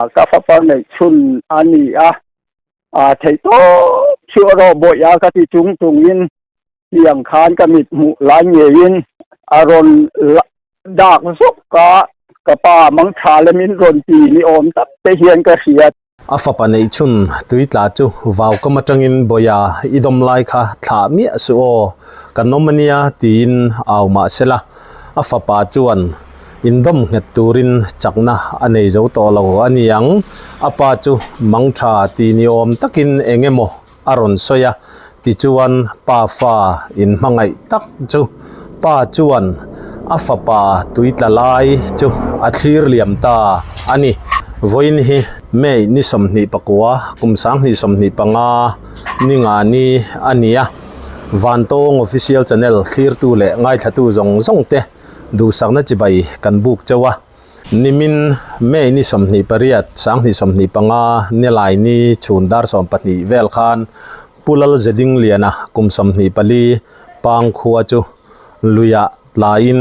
Ka fapa neih chhun a ni a, a theih tawp chu a rawh bawih a ka ti chung chungin tiang khan ka mit hmuh lai ngeiin a rawn dak zawk a, ka pa mangtha lemin rawn ti ni awm tak te hian ka hria. A fapa neih chhun tui tla chu vau kam atangin Bawia i dawm lai kha thlah miah suh aw, kan awm ania tiin au mah sela a fapa chuan indawm nghet turin chakna a nei zo tawh lo a ni ang. A pa chu mang tha ti ni awm takin eng emaw a rawn sawi a, tichuan pa fa inhmangaih tak chu pa chuan a fapa tui tla lai chu a thlir liam ta a ni. Vawiin hi May ni 24, kum 2025 ni nga ni a ni a, Vantawng Official Channel thlirtu leh ngaithlatu zawng zawng te duhsakna chibai kan buk chauh a. Nimin May ni 28, 2025 Nilai ni chhun dar 12 vel khan Pu Lal Zedingliana kum 24 pang khua chu luiah tlaiin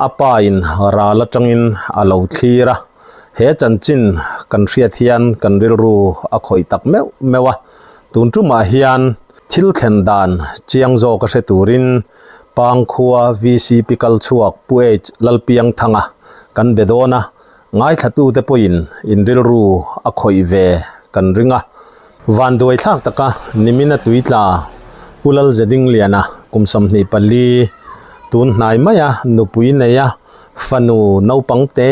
a pa in ral atangin a lo thlir a. He chanchin kan hriat hian kan rilru a khawih tak meuh meuh a. Tun tumah hian thil thlen dan chiang zawk a hre turin Pangkhua VCP kal chhuak Pu H Lalpiangthanga kan be dawn a, ngaithlatute pawhin in rilru a khawih ve kan ring a. Vanduai thlak taka nimina tuitla Pu Lalzedingliana kum 24 tun hnai maia nupui neia fanu naupang te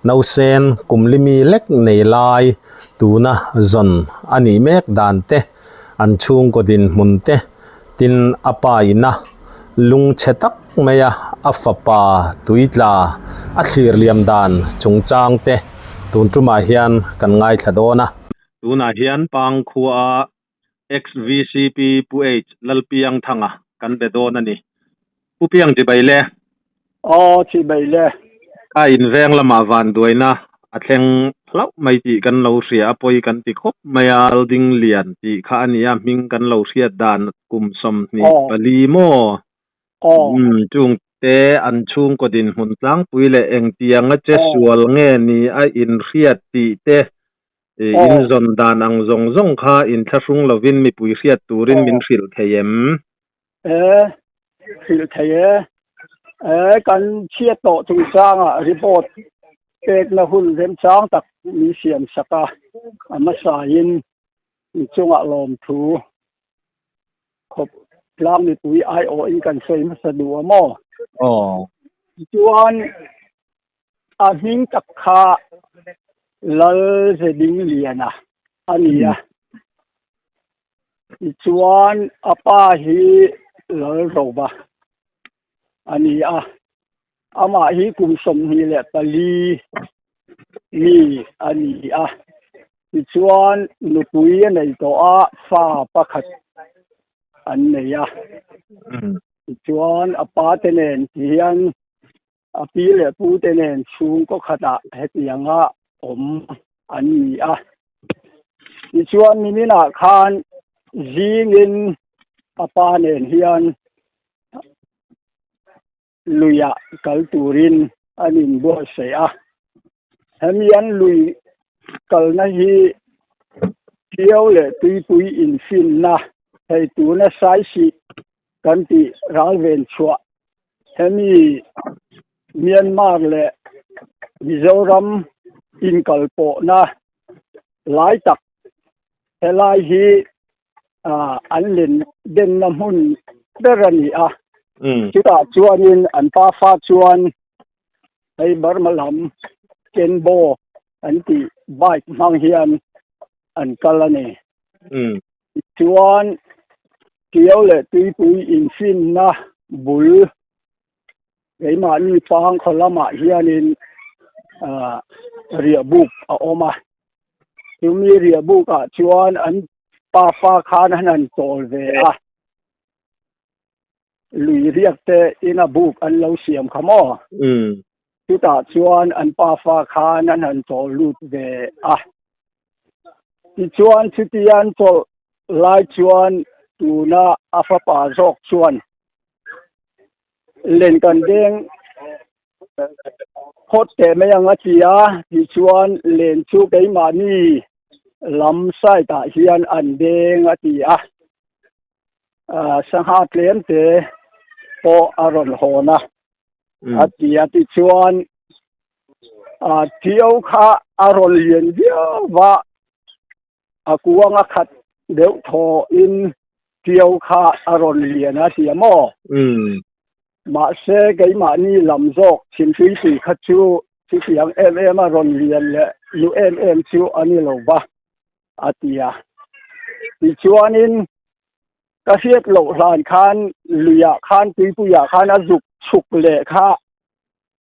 nausen kum limi lek nei lai tuna zawn a nih mek dan te an chhungkaw dinhmun te Tin, a pa ina lungchhe tak maia a fapa tuitla a thlir liam dan chungchang te tun tumah hian kan ngaithla dawn a. Tunah hian Pangkhua ex-VCP Pu H. Lalpiangthanga kan be dawn a ni. Pu Piang chibai le. Aw chibai le. Kha inveng lamah vanduaina a thleng hlauh mai tih kan lo hria a, pawi kan ti khawp mai a, Ding Lian tih kha a nia, hming kan lo hriat dan kum 24 maw? Umm chung te an chhungkaw dinhmun tlangpui leh engtianga che sual nge ni a inhriat tih te inzawn dan ang zawng zawng kha inthlahrung lovin mipui hriat turin min hrilh thei em? E, hrilh thei e. E, kan chhiat tawh chungchangah report pekna hun remchang tak min siam sak a, a hmasain inchungah lawmthu khawp tlang mipui aiawhin kan sawi hmasa duh a maw? Aw. Tichuan, a hming tak kha Lalzedingliana a ni a. Tichuan a pa hi Lalrova a ni a, amah hi kum 24 mi a ni a. Tichuan nupui a nei tawh a, fa pakhat an nei a. Tichuan a pa te nen ti hian a pi leh pu te nen chhungkaw khatah hetianga awm an ni a. Tichuan niminah khan zingin a pa nen hian luiah kal turin an inbuatsaih a. Hemi an lui kalna hi Tiau leh Tuipui infinna hei tuna Saisih kan tih ralven chhuah hemi Myanmar leh Mizoram inkalpawhna lai tak helai hi an len denna hmun ber a ni a. Chutah chuanin an pafa chuan hei Burma lam Kenbo an tih bike hmang hian an kal a ni. Tichuan, Tiau leh Tuipui infinna bul keimahni pang khaw lamah hianin riahbuk a awm a. Chumi riahbukah chuan an pafa khan an han chawl ve a. Lui riak te ina buk an lo siam kha maw? Chutah chuan an pafa khan an han chawl lut ve a. Tichuan chutian chawlh lai chuan tuna a fapa zawk chuan len kan deng. Phawt teh mai ang a ti a, tichuan len chu keimahni lam side ah hian an deng a ti a, sangha tlem te pawh a rawn hawn a a ti a, tichuan Tio kha a rawn lian viau va, a kuang a khat deuh thaw in Tio kha a rawn lian a ti a maw? Mahse keimahni lam zawk Chhimtuipui kha chu chutiang em em a rawn lian leh nu em em chu a ni lo va a ti a. Tichuanin ka hriat loh hlan khan luiah khan tuipuiah khan a zuk chhuk leh kha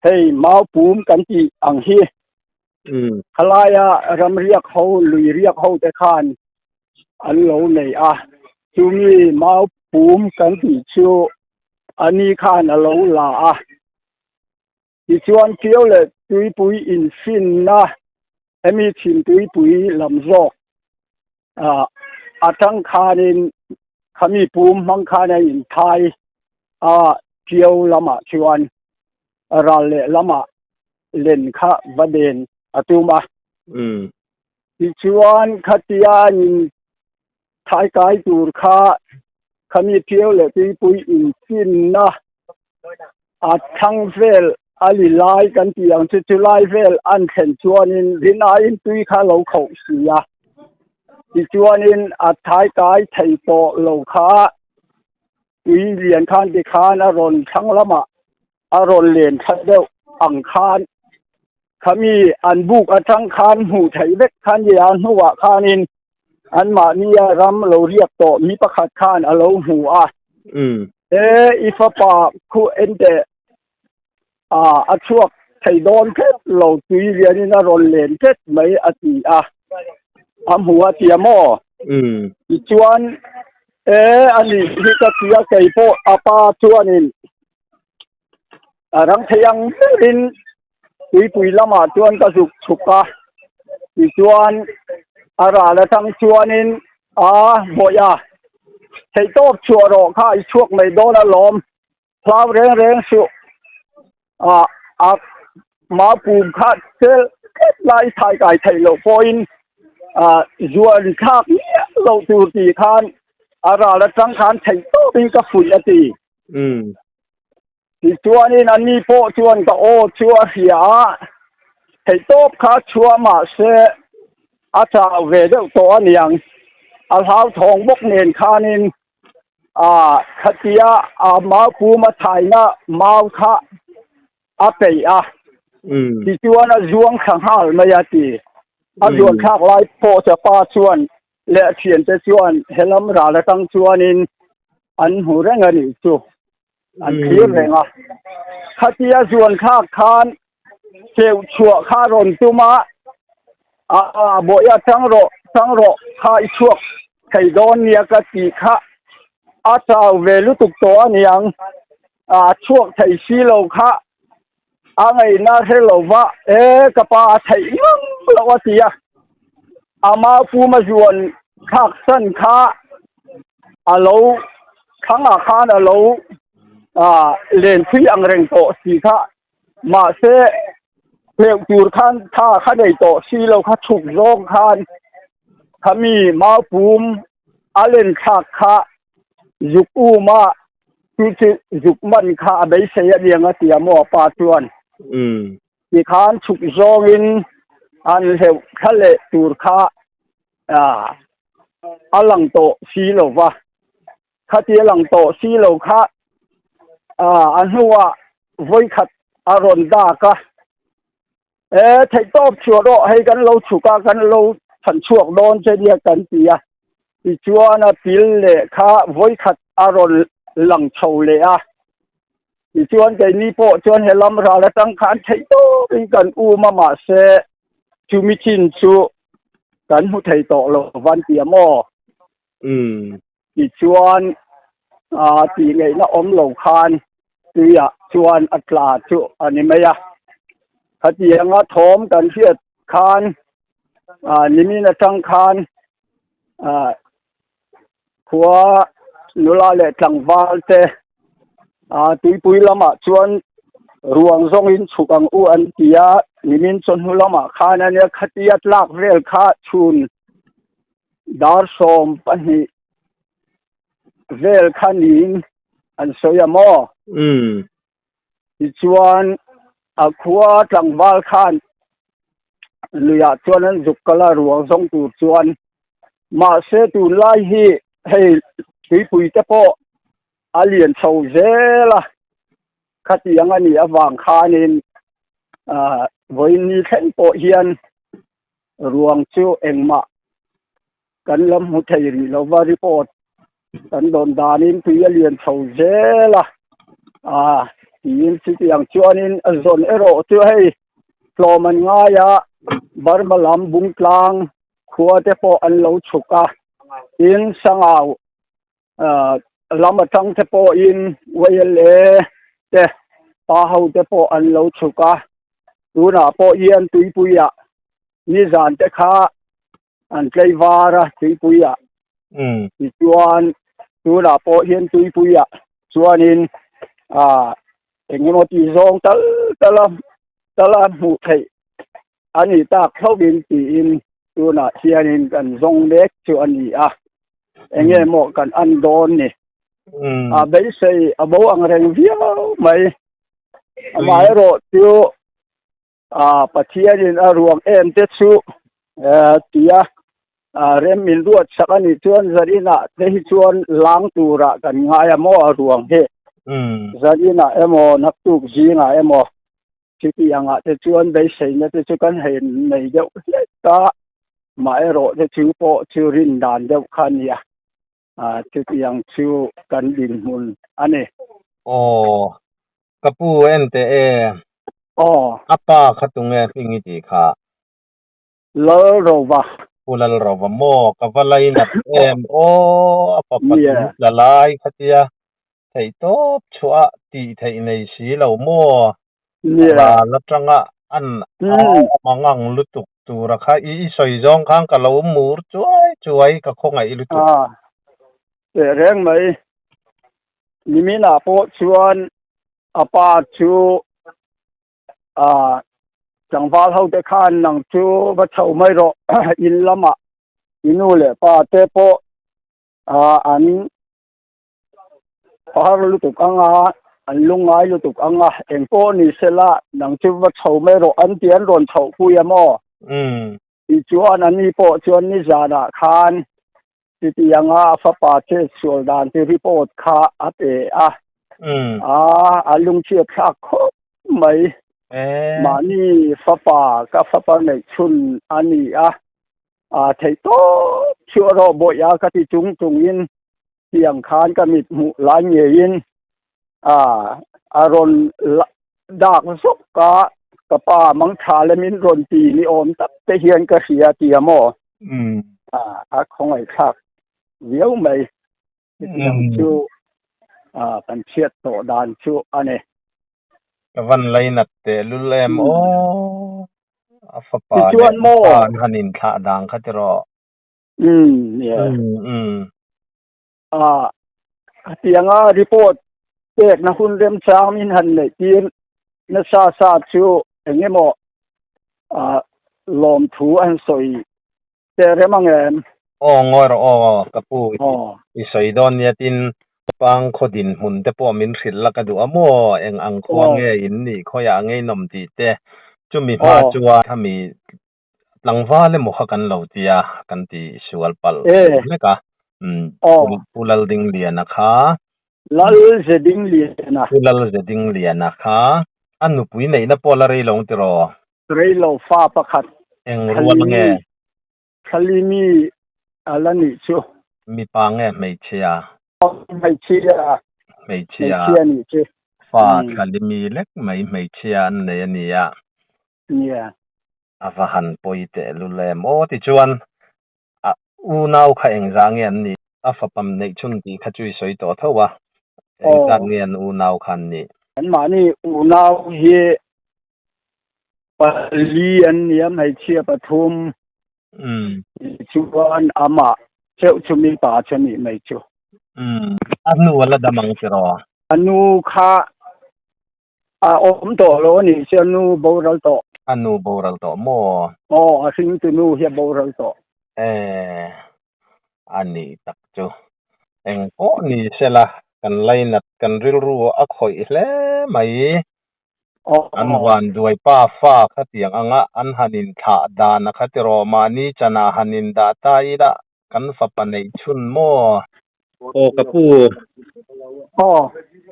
hei mau pum kan tih ang hi Khalaia ram riak ho, lui riak ho te khan an lo nei a, chumi mau pum kan tih chu a ni khan a lo la a. Tichuan Tiau leh Tuipui infinna hemi chhim tuipui lam zawk atang khanin khami pum hmang khan a inthai a, Tiau lamah chuan ral leh lamah len kha va den a tum a. Tichuan khatia an in thai kai tur kha khami Tiau leh Tuipui infinna a thlang vel a li lai kan tih ang chu chu lai vel an thlen chuanin rinaiin tui kha lo khoh si a. Tichuanin a thai kai thei tawh lo kha tui lian khan tikhan a rawn thlang lamah a rawn len thla deuh ang khan khami an buk atang khan hmuh theih vek khan ni a hnuah khanin anmahnia ram lo riak tawh mi pakhat khan a lo hmu a e i fapa khu ente a a chhuak thei dawn tlat lo tui lianin a rawn len tlat mai a ti a a hmu a tia maw tichuan e ani hi ka tia kei pawh a pa chuanin A rang thei ang berin tuipui lamah chuan ka zuk chhuk a, tichuan a ral atang chuanin a bawih a, Theihtawp chhuah rawh kha i chhuak mai dawn alawm, hlau reng reng suh, a a mau pum kha tel tlat lai thai kai theih loh pawhin a zuan thlak miah loh tur tih khan a ral atang khan theihtawpin ka fuih a ti. Tichuanin ani pawh chuan ka aw chu a hria a, theihtawp kha chhuah mahse a chau ve deuh tawh a niang. A hlauthawng bawk nen khanin a khatia a mau puma thaina mau kha a peih a, tichuan a zuang thla nghal mai a ti. A zuan thlak lai pawh chu a pa chuan leh a thiante chuan helam ral atang chuanin an hmu reng a nih chu, an thlir reng a. Khatia zuan thlak khan cheuh chhuah kha rawn tum a, a bawih a tang rawh, tang rawh kha i chhuak thei dawn nia ka tih kha a chau ve lutuk tawh a niang, a chhuak thei si lo kha A ngaihna hre lo va, E ka pa a theih ngang loh a ti a. A mau puma zuan thlak san kha a lo thlangah khan a lo len thui ang reng tawh si kha. Mahse, hleuh tur khan tha kha nei tawh si lo kha chhuk zawng khan khami mau pum a len thlak kha zuk uma Chu chu zuk man kha a beisei a niang a ti a maw a pa chuan. Tikhan chhuk zawngin an hleuh thla leh tur kha a lang tawh si lo va. Khati a lang tawh si lo kha a hnuah vawikhat a rawn dak a. E, theihtawp chhuah rawh, hei kan lo chhuk a, kan lo chhan chhuak dawn che nia kan ti a. Tichuan a pil leh kha vawikhat a rawn lang chho leh a. Tichuan keini pawh chuan he lam ral atang khan theihtawpin kan um a, mahse chumi chin chu kan hmu thei tawh lo van ti a maw? Tichuan tih ngaihna awm lo khan tuiah chuan a tla chu a ni mai a. Khatianga thawm kan hriat khan nimin atang khan khua nula leh tlangval te tuipui lamah chuan. Ruang zawngin chhuk ang u an ti a, nimin chawhnu lamah khan a nia khatia tlak vel kha chhun dar 12 vel kha niin an sawi a maw? Tichuan a khua tlangval khan luiah chuan an zuk kal a ruang zawng tur chuan mahse tunlai hi hei tuipui te pawh a lian chho zel a, khatiang a nih avang khanin ah vawiin ni thleng pawh hian ruang chu engmah kan la hmu thei rih lo va, report kan dawn danin tui a lian chho zel a, ah tiin chutiang chuanin a zawn erawh chu hei tlawm an ngai a, Burma lam Bungtlang khua te pawh an lo chhuk a, tin Sangau lam atang te pawhin YLA te pa ho te pawh an lo chhuk a, tunah pawh hian tuipuiah nizan te kha an tlei var a tuipuiah tichuan tunah pawh hian tuipuiah chuanin ah eng emaw tih zawng tal tala tala hmuh theih a ni tak hlauhin tiin tunah hianin kan zawng mek chu a ni a. Enge maw kan an dawn ni. A beisei a bo ang reng viau mai. Amaherawh chu a Pathianin a ruang em te chu tia rem min ruat sak a nih chuan zaninah te hi chuan lang turah kan ngai a maw a ruang hi. Zaninah emaw naktuk zingah emaw Chuti angah te chuan beiseina te chu kan hei nei deuh hlek a, maherawh te chu pawh chu rin dan deuh kha a nia, chuti ang chu kan dinhmun a ni. Aw, ka pu en teh e. Aw. A pa kha tunge hming i tih kha? Lalrova. Pu Lalrova maw? Ka va lainat em aw, a fapa tui tla lai kha tia theih tawp chhuah tih theih nei si lo maw? Ral atanga an mangang lutuk tura kha i sawi zawng khan ka lo mur chuai chuai ka khawngaih lutuk. Teh reng mai. Niminah pawh chuan a pa chu Ah, tlangval ho te khan nang chu va chho mai rawh in lamah i nu leh pa te pawh ah an har lutuk ang a, an lungngai lutuk ang a, eng pawh ni sela nang chu va chho mai rawh an ti an rawn chhoh pui a maw? Tichuan ani pawh chuan nizanah khan chutianga a fapa chetsual dan chu report kha a pe a, a lungchhiat thlak khawp mai. Mahni fapa ka fapa neih chhun a ni a, theih tawp chu a rawh bawih a ka ti chung chungin tiang khan ka mit hmuh lai ngeiin a rawn dak zawk a, ka pa mangtha lemin rawn ti ni awm tak te hian ka hria tia maw? A khawngaihthlak viau mai. Chutiang chu kan chhiat tawh dan chu a ni. Ka van lainat tehlul em aw, a fapa leh a pa an han inthlah dang kha tiraw? Umm yeah. Umm umm. Ah hetianga report pekna hun remchang min han neih tir nasa sa chu eng emaw ah lawmthu an sawi teh rem ang em? Aw ngawi rawh aw ka pu i sawi dawn nia tin pang khaw dinhmun te pawh min hrilh la ka duh a maw eng ang khua nge in nih khawiah ngeinawm tih te chumi hma chuan khami Tlangval emaw kha kan lo tia kan ti sual palh hlek a, Pu Laldingliana kha. Lalzedingliana. Pu Lalzedingliana kha a nupui neihna pawh la rei lo ang tiraw? Rei lo fa pakhat. Eng rual nge? Thlalimi a la nih chu. Mipa nge hmeichhia? Hmeichhia. Hmeichhia. Hmeichhia nih chu. Fa thlalimi lek mai hmeichhia an nei a nia. Nia. A va han pawi teh lul em aw tichuan a unau kha engzah nge an nih? A fapam neih chhun tih kha chu i sawi tawh tho a, engzat nge an unau kha an nih? Anmahni unau hi pali an nia, hmeichhia pathum tichuan amah cheuh chu mipa chu a nih mai chu. A nu a la dam ang tiraw? A nu kha. A awm tawh lo a nih chuan nu boral tawh. A nu boral tawh maw? Aw, a hringtu nu hi a boral tawh. Eh, a nih tak chu. Eng pawh ni sela, kan lainat kan rilru a khawih hle mai. An van duai pa fa khatiang anga an han inthlah dan a kha tiraw mahni chanah han indah ta ila kan fapa neih chhun maw? Aw ka pu,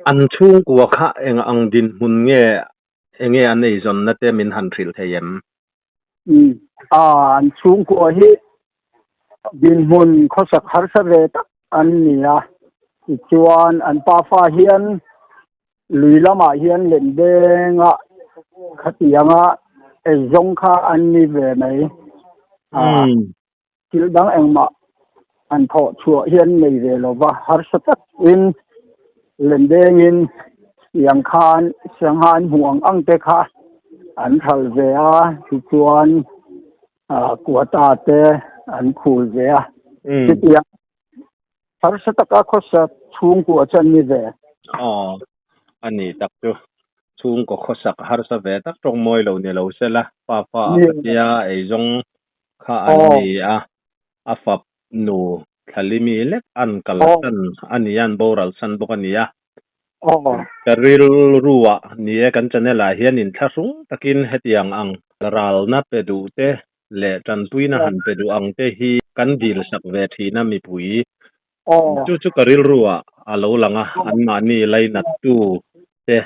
an chhungkua kha eng ang dinhmun nge enge an eizawnna te min han hrilh thei em? Umm, an chhungkua hi dinhmun khawsak harsa ve tak an ni a, tichuan an pafa hian Lui lamah hian Lendenga khatianga eizawng kha an ni ve mai. Thil dang engmah an thawh chhuah hi an nei ve lo va, harsa takin Lendengin tiang khan sangha an hmuh ang ang te kha an thal ve a, tichuan quota te an khul ve a. Chutiang Harsa taka khawsak chhungkua chu an ni ve. Aw, a ni tak chu. Chhungkaw khawsak harsa ve tak tawng mawi lo ni lo se la, pa fa a khatia eizawng kha an ni a, a fap nu Thlalimi lek an kalsan a ni a, an boral san bawk a ni a. Ka rilru ah ni e, kan channel ah hian inthlahrung takin hetiang ang ralna pe duh te leh tanpuina han pe duh ang te hi kan dil sak ve thin a mipui. Chu chu ka rilru ah a lo lang a, anmahni lainat tu te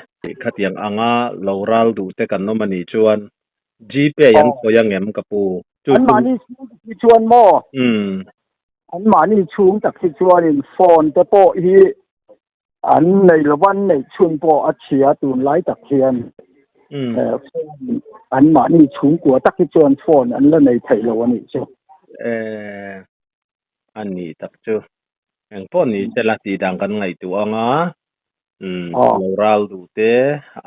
khatiang anga lo ral duh te kan awm a nih chuan Gpay an khawih angem ka pu? Chu chu. Anmahni chhung tak hi chuan maw? Anmahni chhung tak hi chuanin phone te pawh hi An neih lova an neih chhun pawh a chhia tunlai tak hian phone an mahni chhungkua tak hi chuan phone an la nei theih lo a nih chu. Eh, a nih tak chu. Eng pawh ni se la tih dan kan ngaihtuah ang a, umm lo ral duh te,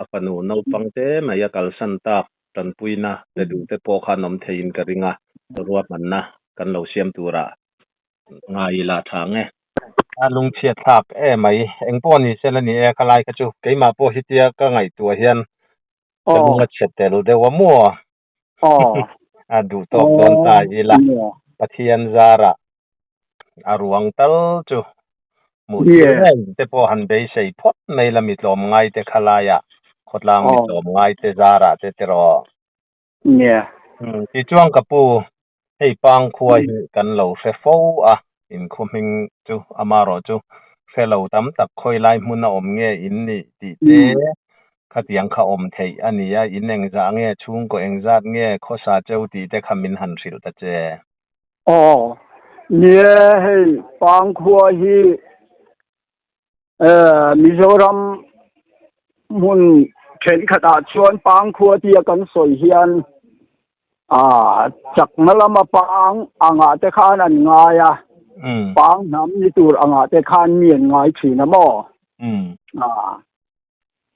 a fanu naupang te mai a kalsan tak tanpuina pe duh te pawh khan awm theiin ka ring a, ruahmanna kan lo siam turah Ngai ila tha nge. A lungchhiat thlak e mai. Eng pawh ni se la ni e khalai kha chu. Keimah pawh hitia ka ngaihtuah hian ka lung a chhe tel deuh a maw? A duh tawk dawn ta ila. Pathian zarah a ruang tal chu hmuh thil reng te pawh han beisei phawt mai la mi tlawm ngai te khalaiah khawtlang mi tlawm ngai te zarah te tiraw. Nia. Tichuan ka pu, hei Pangkhua hi kan lo hre fo a, inkhaw hming chu amarawh chu hre lo tam tak khawi lai hmun a awm nge in nih tih te khatiang kha awm theih a ni a, in engzah nge, chhungkaw engzat nge, khawsa cheu tih te kha min han hrilh ta che. Aw, nia hei Pangkhua hi Mizoram hmun thenkhatah chuan Pangkhua tia kan sawi hian chakna lama pang angah te khan an ngai a, pang hnam ni tur angah te khan mi an ngai thin a maw?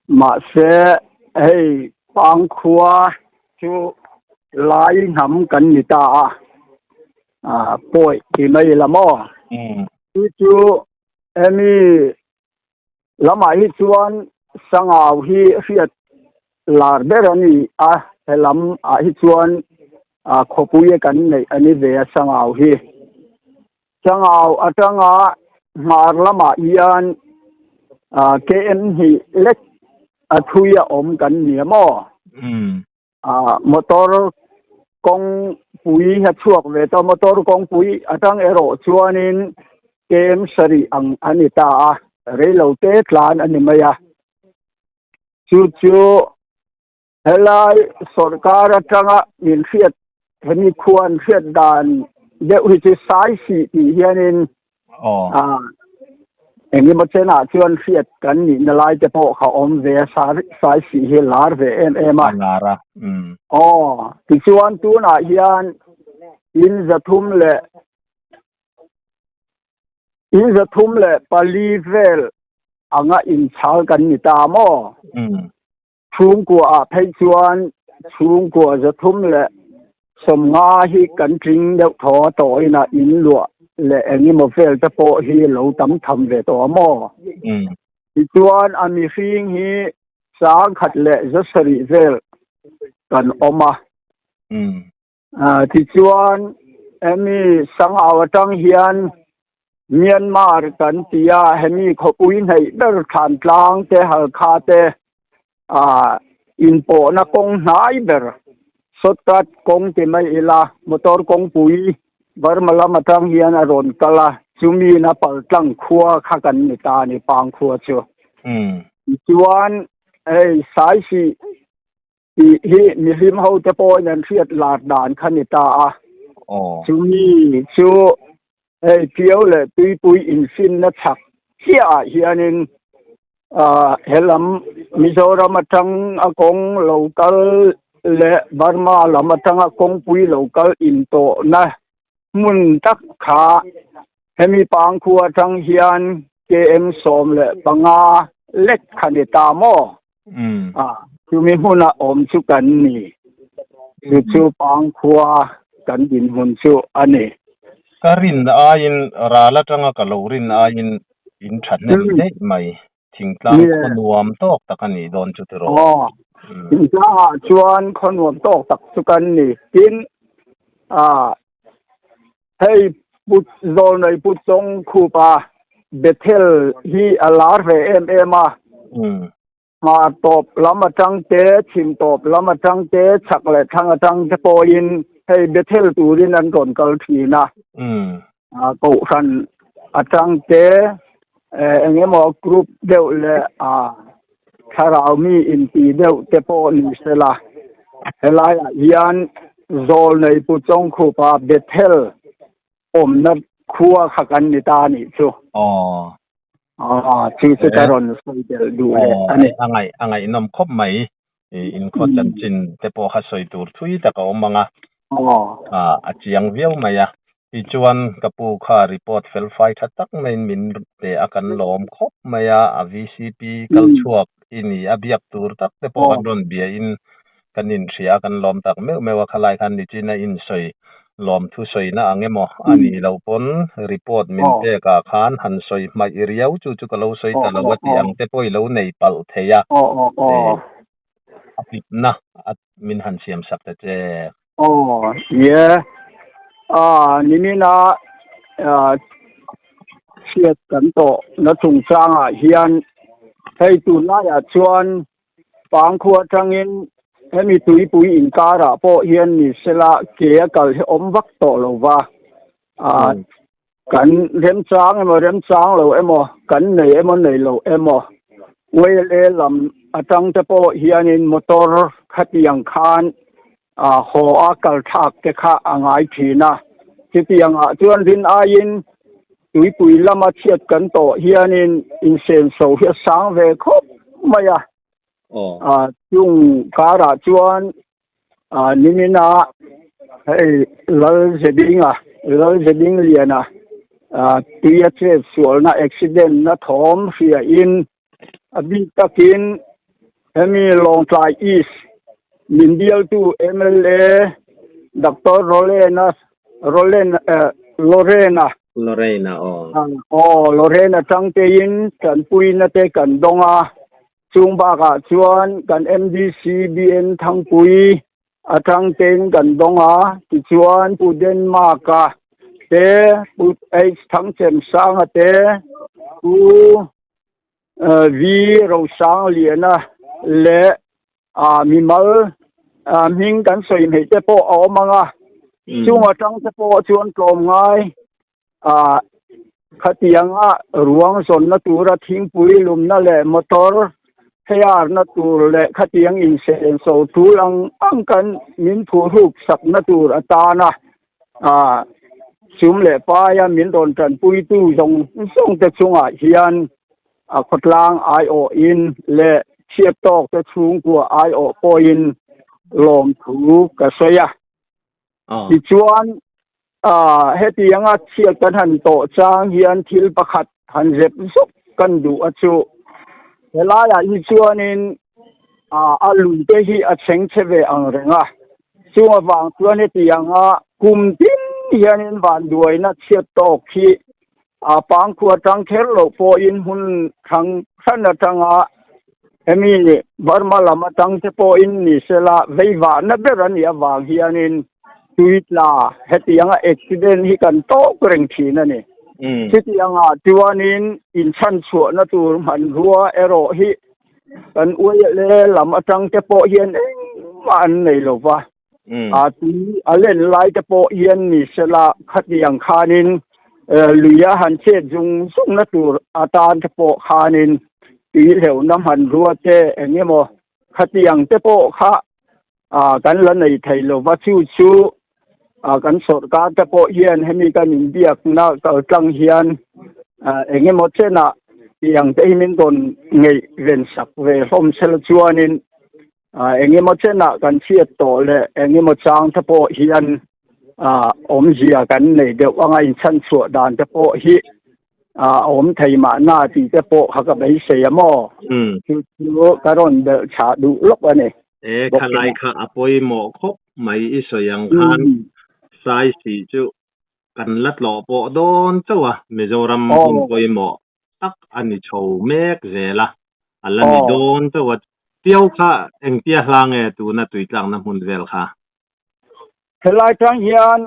Mahse hei Pangkhua chu Lai hnam kan ni ta a, pawi ti mai ila maw? Chu chu Hemi lamah hi chuan Sangau hi hriat lar ber a ni a, he lamah hi chuan khawpui kan neih a ni ve a Sangau hi. Sangau atanga hmar lamah hian KM hnih lek a thui a awm kan ni a maw? Motor kawngpui a chhuak ve ta, motor kawngpui atang erawh chuanin kem sarih ang a ni ta a, reilo te tlan a ni mai a. Chu chu helai sawrkar atanga min hriat hemi khuan hriat dan deuh hi chu Saisih tih hianin Engemaw chenah chuan hriat kan nihna lai te pawh kha awm ve a, Saisih hi lar ve em em a. A lar a, umm. Aw, tichuan tunah hian in zathum leh in zathum leh pali vel anga inchhal kan ni ta maw? Umm. Chhungkua ah phei chuan chhungkua 300 leh 50 hi kan tling deuh thaw a tawh in a in luah leh eng emaw vel te pawh hi lo tam tham ve tawh a maw? Tichuan a mihring hi. 1,170 vel kan awm a. Tichuan, hemi Sangau atang hian Myanmar kan ti a, hemi khawpui hnaih ber Thlantlang te, Halkha te inpawhna kawng hnai ber shortcut kawng ti mai ila motor kawngpui Burma lam atang hian a rawn kal a, chumiin a paltlang khua kha kan ni ta a ni, Pangkhua chu. Tichuan, hei Saisih Tih hi mihlim hote pawhin an hriat lar dan kha ni ta a. Chumi chu hei Piau leh Tuipui infinna chhak chiahah hianin helam Mizoram atang a kawng lo kal leh Burma lam atanga kawngpui lo kal intawhna hmun tak kha hemi Pangkhua atang hian KM 15 lek kha ni ta maw? A, chumi hmuna awm chu kan ni. Chu chu Pangkhua kan dinhmun chu a ni. Ka rin aiin ral atanga ka lo rin aiin in thahnem daih mai. Thingtlang khaw nuam tawk tak a nih dawn chu tiraw? Aw, thingtlangah chuan khaw nuam tawk tak chu kan ni. Tin, hei Put Zawlnei Put Chawng Khupa Bethel hi a lar ve em em a. Hmar tawp lam atang te, chhim tawp lam atang te, chhak leh thlang atang te pawhin hei Bethel turin an rawn kal thin a. Kohhran atang te eng emaw group deuh leh thlarau mi inti deuh te pawh ni sela helaiah hian Zawlnei Pu Chawngkhupa Bethel awmna khua kha kan ni ta a nih chu. Chu chu ka rawn sawi belh duh leh a ni. A ngaihnawm khawp mai. Inkhaw chanchin te pawh kha sawi tur thui tak a awm ang a, a chiang viau mai a. Tichuan ka pu kha report fel fai tha tak maiin min pe a, kan lawm khawp mai a, a VCP kal chhuak i ni a, biak tur tak te pawh kan rawn biain kan inhria a, kan lawm tak meuh meuh a, khalai khan nichin a insawi lawmthu sawina ang emaw a nih loh pawn report min pek ah khan han sawi hmaih riau chu chu ka lo sawi ta lo a tih ang te pawh i lo nei palh thei a, a tlipna a min han siam sak ta che. Aw ye a nimina chhiat kan tawh na chungchangah hian hei tunlaiah chuan Pangkhua atangin hemi tuipui inkarah pawh hian ni sela ke a kal hi awm vak tawh lo va, kan remchang emaw remchang lo emaw, kan nei emaw nei lo emaw, YLA lam atang te pawh hianin motor khatiang khan haw a kal thlak te kha a ngai thin a, chutiangah chuan rin aiin Tuipui lama chhiat kan tawh hianin insenso hi a sang ve khawp mai a. Chung karah chuan nimina hei Lal Zedinga, Lal Zeding Liana tuia chet sualna accident na thawm hriain a bik takin hemi Lawngtlai East min bialtu mla Doctor Rolena Rolen Lorena Lorena aw. Aw Lorena changtein tanpuina te kan dawng a, chung bakah chuan kan MDC BN Thangpui atangtein kan dawng a, tichuan Pu Denmark-a te, Pu H Thangchemsanga te, Pu V Rosangliana leh mimal hming kan sawi hmeih te pawh a awm ang a, chung atang te pawh chuan tlawm ngai khatianga ruang zawnna tura thingpui lumna leh motor heyarna tur leh khatiang insenso tul ang ang kan min phuhruk sakna tur atana sum leh paia min rawn tanpuitu zawng zawng te chungah hian a khawtlang aiawhin leh chhiat tawk te chhungkua aiawh pawhin lawmthu ka sawi a. Tichuan, hetianga chhiat kan han tawh chang hian thil pakhat han zep zuk kan duh a chu. Helaiah hi chuanin a lui te hi a chheng chhe ve ang reng a. Chung avang chuan hetianga kum tin hianin vanduaina chhiat tawk hi a pangkhua tang kher loh pawhin hmun thang hran atanga. Hemi Burma lam atang te pawhin ni sela veivahna ber a nih avang hianin tui tla hetianga accident hi kan tawk reng thin a ni. Chutiangah chuanin inchhanchhuahna tur hmanrua erawh hi kan uaile lam atang te pawh hian engmah an nei lo va. A tui a len lai te pawh hian ni sela khatiang khanin lui a han chet zung zungna tur atan te pawh khanin tui hleuhna hmanrua te eng emaw khatiang te pawh kha kan la nei thei lo va chu chu kan sawrkar te pawh hian hemi kan inbiakna kaltlang hian eng emaw chenah tiang te hi min rawn ngeih ven sak ve hlawm sela chuanin Eng emaw chenah kan chhiat tawh leh eng emaw chang te pawh hian awmzia kan nei deuh anga inchhanchhuah dan te pawh hi a awm thei mahna tih te pawh kha ka beisei a maw? Chu chu ka rawn belh chhah duh lawk a ni. E, khalai kha a pawimawh khawp mai i sawi ang khan Saisih chu kan la tlawh pawh dawn chauh a, Mizoram hmun pawimawh tak a ni chho mek zel a, a la ni dawn chauh a. Piau kha engtia hla nge tuna tuitlakna hmun vel kha? Helai tang hian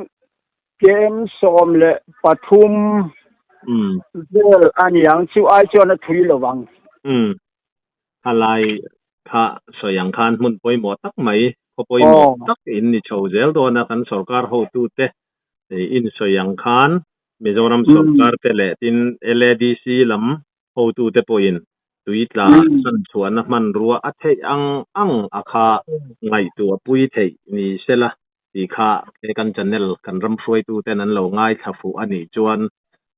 KM 13 vel a ni ang, chu ai chuan a thui lo vang. Umm, khalai kha sawi ang khan hmun pawimawh tak mai, khaw pawimawh tak in ni chho zel dawn a, kan sorkar hotute insawi ang khan Mizoram sorkar te leh tin LADC lam hotute pawhin tui tla chhanchhuahna hmanrua a theih ang ang a kha ngaihtuah pui theih ni sela tih kha he kan channel kan ram hruaituten an lo ngaithla fuh a nih chuan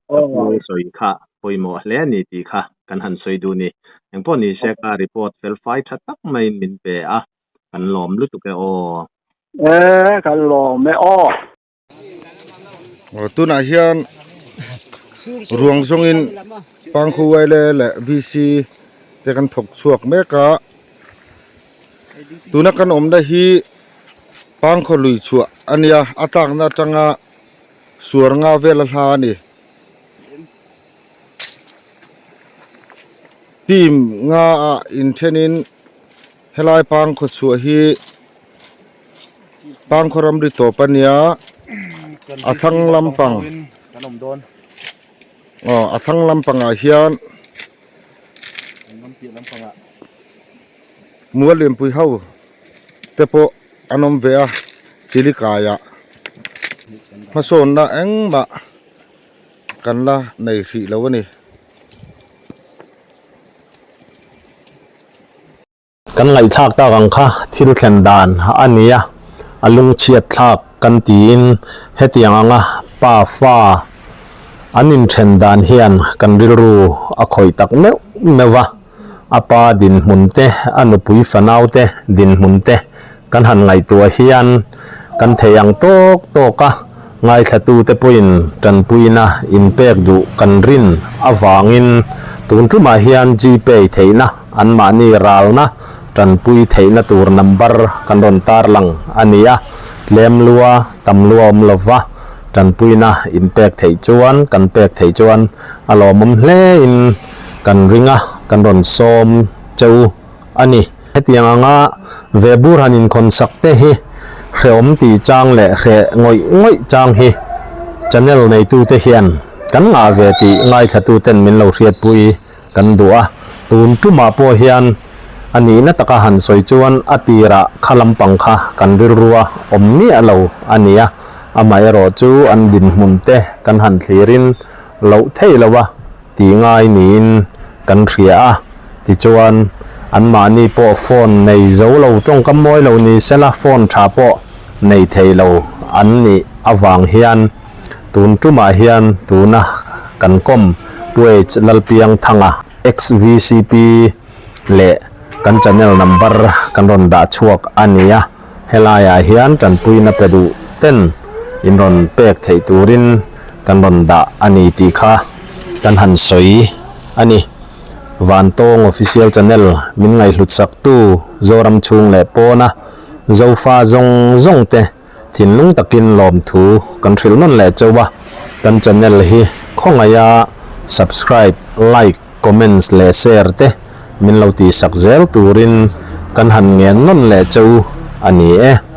ka pu sawi kha pawimawh hle a ni tih kha kan han sawi duh ni. Engpawh ni se ka report felfai tha tak maiin min pe a, kan lawm lutuk e aw. E, kan lawm e aw. Tunah hian ruang zawngin Pangkhuwaile leh VC te kan thawk chhuak mek a tuna kan awmna hi Pangkhaw lui chhuah a nia a tlakna atanga suar nga vel a hla a ni team nga ah inthenin helai Pangkhaw chhuah hi. Pangkhaw ramri tawp a nia a thlang lampang aw a thlang lampangah hian mual lianpui ho te pawh an awm ve a chili kaiah hmasawnna engmah kan la nei hrih lo a ni. Kan ngaihthlak tak ang kha thil thlen dan a ni a, a lungchhiat thlak kan tiin hetiang anga pa fa an inthen dan hian kan rilru a khawih tak meuh meuh va, a pa dinhmun te, a nupui fanau te dinhmun te kan han ngaihtuah hian kan thei ang tawk tawk a, ngaithlatute pawhin tanpuina inpek duh kan rin avangin tun tumah hian Gpay theihna Anmahni ralna tanpui theihna tur number kan rawn tarlang a ni a, tlem lua tam lua awm lova tanpuina inpek theih chuan kan pek theih chuan a lawmawm hlein kan ring a, kan rawn sawm cheu a ni. Hetiang anga ve bur han inkhawn sak te hi hrehawm tih chang leh hreh ngawih ngawih chang hi channel neitute hian kan ngah ve tih ngaithlatuten min lo hriatpui kan duh a. Tun tumah pawh hian a nihna taka han sawi chuan a tirah kha lampang kha kan rilrua awm miah lo a ni a, amaherawh chu an dinhmun te kan han thlirin loh thei lo a ti ngai niin kan hria a, tichuan anmahni pawh phone nei zo lo tawngkam mawi lo ni sela phone tha pawh nei thei lo an nih avang hian Tun tumah hian tuna kan kawm Puaich Lalpiangthanga, Ex-VCP, leh kan channel number kan rawn dah chhuak a ni a, helaiah hian tanpuina pe duh ten in rawn pek theih turin kan rawn dah a ni tih kha kan han sawi a ni. Vantawng Official Channel min ngaihhlut saktu Zoram chhung leh pawna Zofa zawng zawng te Thinlung takin lawmthu kan hrilh nawn leh chauh a, kan channel hi khawngaiha subscribe, like, comments leh share te min lo tihsak zel turin kan han ngen nawn leh che u a ni e.